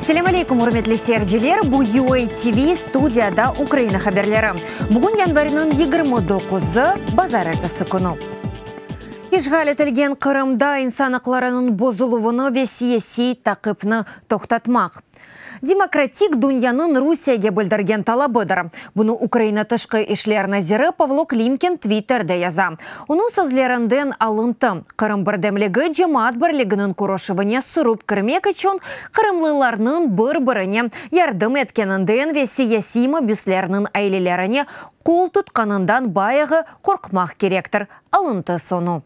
Selâm aleykum, ürmetli seyirciler! Bu UA TV, studiyada Ukraina haberleri. Bugün yanvarniñ 29-ı, bazarertesi künü. İşğal etilgen Qırımda insan aqlarınıñ bozuluvını ve siyasiy taqipni toqtatmaq, demokratik dünyanıñ Rusiyege bildirgen talabıdır. Bunı Ukraina Tışqı işler naziri Pavlo Klimkin Twitterde yaza. Onıñ sözlerinden alıntı, Qırım birdemligi cemaat birliginiñ körüşüvine sürip kirmek içün qırımlılarnıñ bir-birine yardım etkeninden ve siyasiy mabüslerniñ ailelerine qol tutqanından bayağı qorqmaq kerektir, alıntı soñu.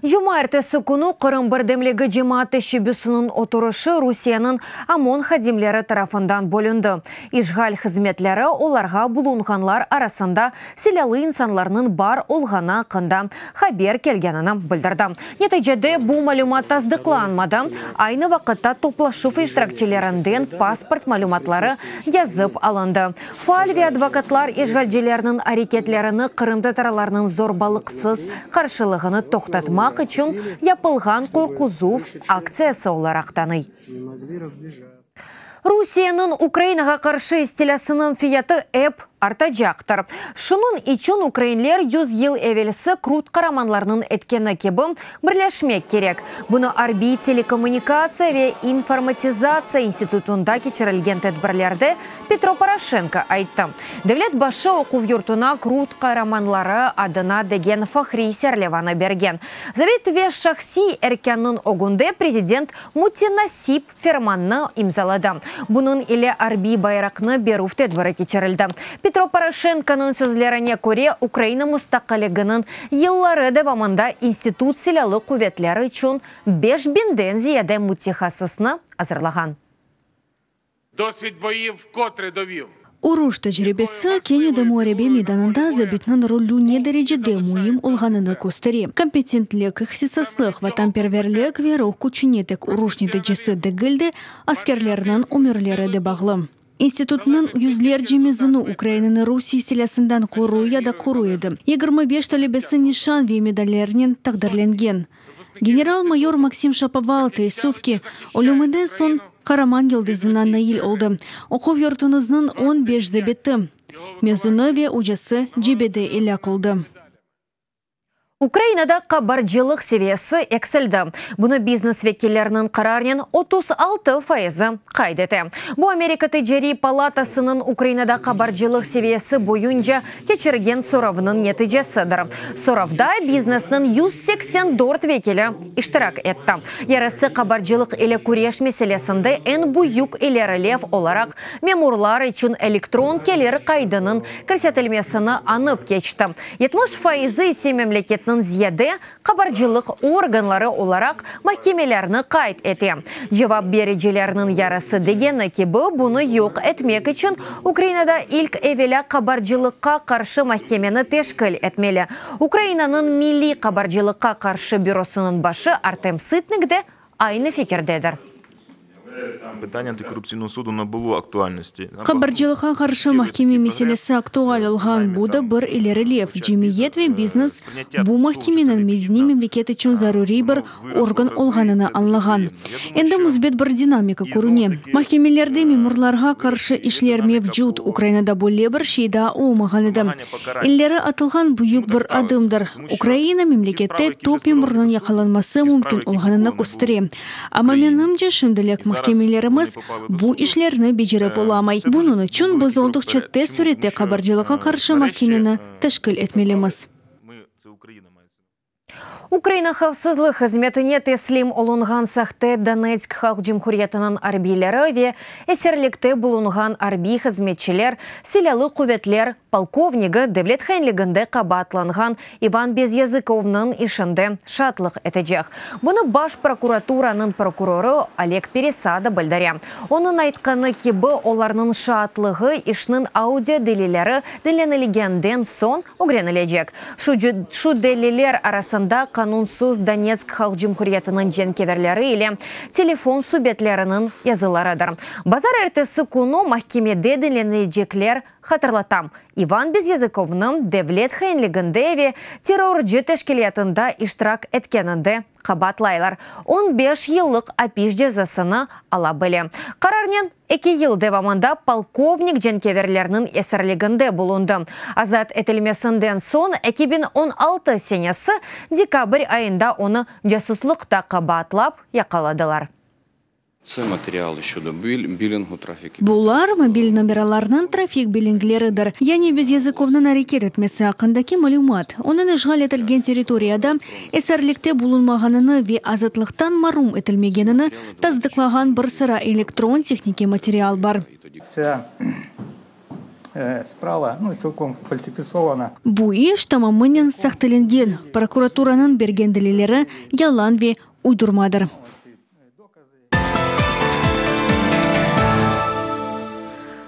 Cumaertesi künü Qırım birdemligi cemaat teşebbüsiniñ oturışı Rusiyeniñ OMON hadimleri tarafından bölündi. İşğal hızmetleri olarğa bulunğanlar arasında silâlı insanlarnıñ bar olğanı aqqında haber kelgenini bildirdi. Neticede bu malümat tasdıqlanmadı. Aynı vaqıtta toplaşuv iştirakçilerinden pasport malümatları yazıp alındı. Faal ve advokatlar işğalcilerniñ areketlerini qırımtatarlarnıñ zorbalıqsız qarşılığını toqtatmaq içün yapılğan qorquzuv aktsiyası olaraq tanıy. Rusiyeniñ Ukrainağa qarşı istilâsınıñ fiyatı ep artacaqtır. Şunıñ içün ukrainler 100 yıl evelsi krut qaramanlarnıñ etkeni kibi birleşmek kerek. Bunı Arbiy telekommunikatsiya ve informatizatsiya institutında keçirilgen tedbirlerde Petro Poroşenko ayttı. Devlet başı oquv yurtuna Krut qaramanları adına degen fahriy serlevanı bergen. Zabit ve şahsiy erkânnıñ ögünde prezident mütenasip fermannı imzaladı. Bunıñ ile arbiy bayraqnı berüv tedbiri keçirildi. Petro Poroşenkonıñ sözlerine köre, Ukraina mustaqilliginiñ yılları devamında institut silâlı quvetleri içün 5000-den ziyade mütehassısnı azırlağan. Досвід боїв вкотре довів. Uruş tecribesi kene de muarebe meydanında zabitniñ rolü ne derecede müim olğanını köstere. Kompetentlik, ihtisaslıq, vatanperverlik ve ruh küçüne tek uruş neticesi degil de, askerlerniñ ömürleri de bağlı. İnstitutnıñ yüzlerce mezunı Ukrainanı Rusiye istilâsından qoruy ya da qoruy edi. 25 talebesi nişan ve medallernen taqdirlengen. General-mayor Maksim Şapoval, teessüf ki, ölüminden soñ Qaraman yıldızına nail oldı. Oquv yurtuñıznıñ 15 zabiti, mezunı ve ocası cebede elâk oldı. Ukrainada qabarcılıq seviyesi eksildi. Bunı biznes vekilleriniñ qararınen 36 faizi qayd ete. Bu Amerika Ticariy palatasınıñ Ukrainada qabarcılıq seviyesi boyunca keçirgen soravnıñ neticesidir. Soravda biznesniñ 184 vekili iştirak etti. Yarısı qabarcılıq ile küreş meselesinde eñ büyük ilerilev olaraq memurlar içün elektron kelir qaydınıñ kirsetilmesini añıp keçti. 70 faizi ise memleketniñ ziyade qabarcılıq organları olaraq mahkemelerni qayd ete. Cevap bericilerniñ yarısı degeni kibi, bunı yoq etmek içün Ukrainada ilk evelâ qabarcılıqqa qarşı mahkemeni teşkil etmeli. Ukrainanıñ Milliy qabarcılıqqa qarşı bürosınıñ başı Artem Sıtnik de aynı fikirdedir. Питання антикорупційного суду набуло актуальності. Qabarcılıqqa qarşı mahkeme meselesi aktual olğan, bu da bir ilerilev. Cemiyet ve biznes bu mahkemeniñ medeniy memleket içün zaruriy bir organ olğanını añlağan. Endi müsbet bir dinamika körüne. Mahkemelerde memurlarğa qarşı işler mevcut, Ukrainada böyle bir şey daa olmağan edi. İleri atılğan büyük bir adımdır. Ukraina memlekette top memurnıñ yaqalanması mümkün olğanını köstere. Amma menimce, şimdilik mahkemelerimiz bu işlerni becerip olamay. Bunıñ içün biz olduqça tez sürette qabarcılıqqa qarşı mahkemeni teşkil etmelimiz. Ukraina havfsızlıq hızmetine teslim olunğan sahte Donetsk Halq Cumhuriyetiniñ arbiyleri ve esirlikte bulunğan arbiy hızmetçiler Silâlı quvetler polkovnigi devlet hainliginde qabaatlanğan İvan Bezyazıkovnıñ işinde şaatlıq etecek. Bunı Baş prokuraturanıñ prokurorı Oleg Peresada bildire. Onıñ aytqanı kibi, olarnıñ şaatlığı işniñ audio delilleri diñlenilgenden soñ ögrenilecek. Şu deliller arasında qanunsız Donetsk Halq Cumhuriyetiniñ cenkâverleri ile telefon subetleriniñ yazılarıdır. Bazarertesi künü mahkemede diñlenilecekler. Hatırlatam, İvan Bezyazıkovnı devlet hainliginde ve terrorcı teşkilâtında iştirak etkeninde qabaatlaylar. On beş yıllıq apis cezasını ala bile. Qararnen eki yıl devamında polkovnik cenkâverlerniñ esirliginde bulundı. Azat etilmesinden soñ 2016 senesi dekabr ayında onı casuslıqta qabaatlap yaqaladılar. Bular, mobil nomeralarnıñ trafik billingleridir, yani Bezyazıkovnıñ areket etmesi aqqındaki malümat, onıñ işğal etilgen territoriyada esirlikte bulunmağanını ve azatlıqtan marum etilmegenini tasdıqlağan bir sıra elektron tehnikiy material bar. Bu iş tamamınen sahtelengen, prokuraturanıñ bergen delilleri yalan ve uydurmadır.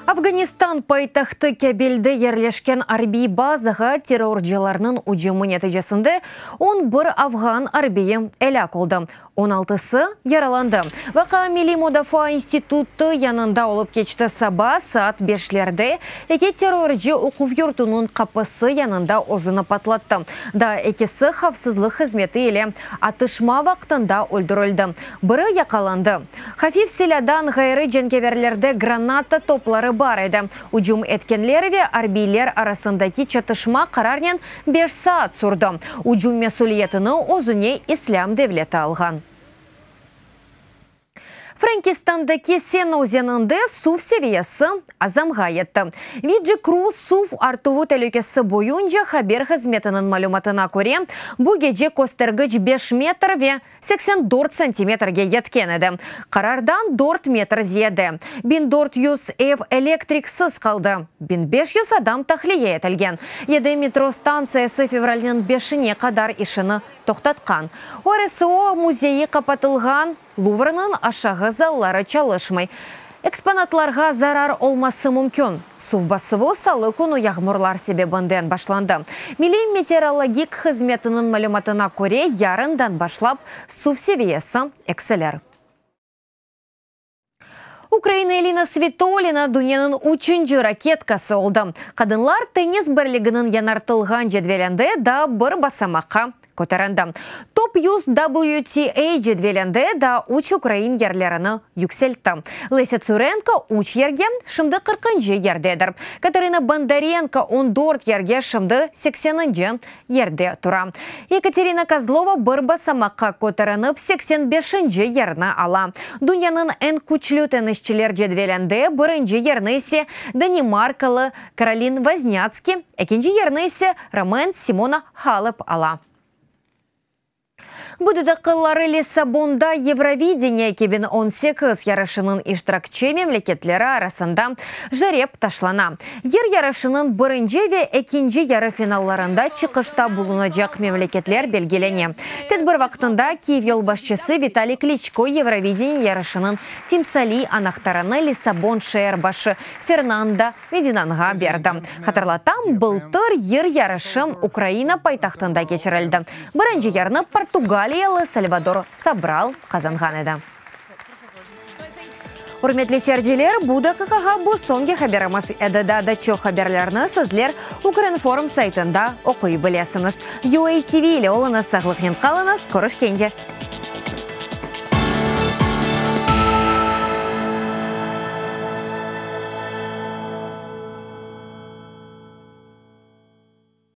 Afganistan paytahtı Kabilde yerleşken arbiy bazağa terrorcılarnıñ ücümi neticesinde on bir afğan arbiyi elâk oldı, on altısı yaralandı. Vaqia Milliy mudafaa institutı yanında olıp keçti. Saba saat beşlerde eki terrorcı oquv yurtunıñ qapısı yanında özüni patlattı. Daa ekisi havfsızlıq hızmeti ile atışma vaqtında öldürildi, biri yaqalandı. Hafif silâdan ğayrı cenkâverlerde granata topları bar edi. Ücüm etkenler ve arbiyler arasındaki çatışma qararnen beş saat sürdi. Ücüm mesüliyetini özüne İslâm devleti alğan. Frenkistandaki Sena özeninde suv seviyesi azamğa yetti. Vigicru suv artuvı telükesi boyunca haber hızmetiniñ malümatına köre, bu gece köstergiç 5 metr ve 84 santimetrge yetken edi. Qarardan 4 metr ziyade. 1400 ev elektriksiz qaldı. 1500 adam tahliye etilgen. 7 metro stantsiyası fevralniñ 5-ine qadar işini toqtatqan. Orsê müzeyi qapatılğan, Luvrnıñ aşağı zalları çalışmay. Eksponatlarğa zarar olması mümkün. Suv basuvı salı künü yağmurlar sebebinden başlandı. Milliy meteorologik hızmetiniñ malümatına köre, yarından başlap suv seviyesi eksilir. Ukraina Elina Svitolina dünyanıñ üçünci raketkası oldı. Qadınlar tennis birliginiñ yañartılğan cedvelinde daa bir basamaqqa köterildi. Top 100 WTA cedvelinde daa üç ukrain yerlerini yükseltti. Lesâ Tsurenko üç yerge, şimdi 40-ncı yerdedir. Katerina Bondarenko 14 yerge, şimdi 80-nci yerde tura. Yekaterina Kozlova bir basamaqqa köterilip 85-nci yerni ala. Dünyanıñ eñ küçlü tennisçiler cedvelinde birinci yerni ise Danimarkalı Karolin Voznâtski, ekinci yerni ise romen Simona Halep ala. Bu daqqaları Lissabonda Eurovideniye 2018 yarışınıñ iştirakçi memleketleri arasında jerep taşlana. Yır yarışınıñ birinci ve ekinci yarı finallarında çıqışta bulunacaq memleketler belgilene. Tedbir vaqtında Kiyev yolbaşçısı Vitaliy Kliçko Eurovideniye yarışınıñ timsaliy anahtarını Lissabon şeer başı Fernando Medinanğa berdi. Hatırlatam, bıltır yır yarışı Ukraina paytahtında keçirildi. Birinci yerni portugaliyalı Salvador Sobral qazanğan edi. Ürmetli seyirciler, bu daqiqağa bu soñki haberimiz edi. Daa da çoq haberlerni sizler Ukrinform saytında oquy bilesiñiz. UATV ile oluñız, sağlıqnen qalıñız, körüşkence!